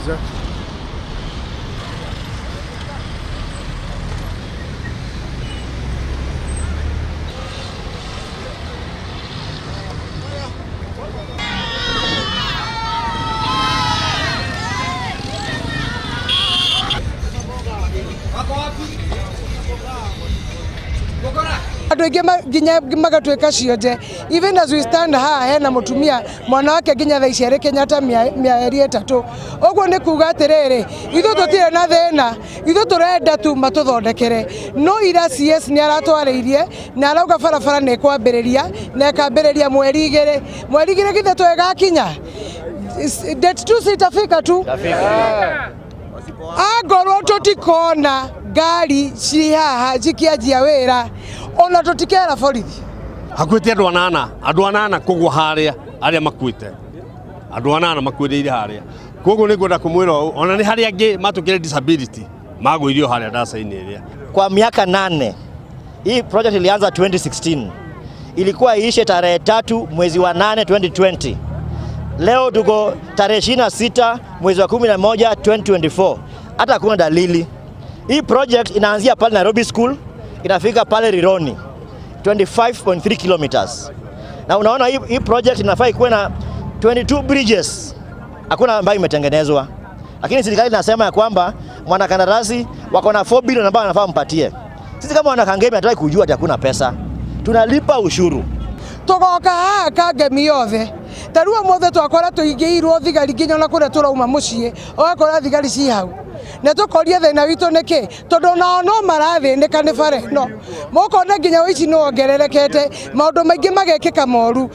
Mbica. Andũ aingĩ nginya magatuĩka cionje. Even as we stand haha, hena mũtumia mwana wake nginya thaa ici arĩ Kenyatta mĩeri 3. Ũguo nĩ kuga atĩrĩrĩ, ithuĩ tũtirĩ na thĩna, ithuĩ tũrenda tu matũthondekere. No ira CS nĩ aratwarĩirie na arauga barabara nĩ ĩkwambĩrĩria na ĩkambĩrĩria mweri 2. Mweri 2 githĩ twĩgakinya date tu citafika tu angorwo tũtikona ngari ci haha cikĩanjia wĩra, ona tũtikera borithi. Hakuĩte andũ anana, andũ anana kũgwa harĩa, arĩa makuĩte andũ anana makuĩrĩire harĩa. Koguo nĩ ngwenda kũmwĩra ũũ, ona nĩ harĩa angĩ matũkĩre disability magũirio harĩa ndaca-inĩ ĩrĩa. Kwa miaka 8, hii project ilianza 2016, ilikuwa iishe tarehe 3 mwezi wa 8 2020. Leo tuko tarehe 26 mwezi wa 11 2024, hata hakuna dalili. Hii project inaanzia pale Nairobi School inafika pale Rironi, 25.3 kilometers, na unaona hii project inafaa ikuwe na 22 bridges, hakuna ambayo imetengenezwa, lakini serikali inasema ya kwamba mwanakandarasi wako na 4 billion ambayo anafaa mpatie. Sisi kama wanakangemi hatutaki kujua ati hakuna pesa, tunalipa ushuru. Tugoka haha Kangemi yothe, ta rĩu ũmũthĩ twakora tũingĩirwo thigari nginya ona kũrĩa tũrauma mũciĩ ũgakora thigari ci hau, na tũkoria thĩna witũ nĩ kĩ, tondũ onao no marathĩnĩka nĩ bara ĩno. Mũkona nginya ũici nĩ wongererekete, maũndũ maingĩ magekĩka moru.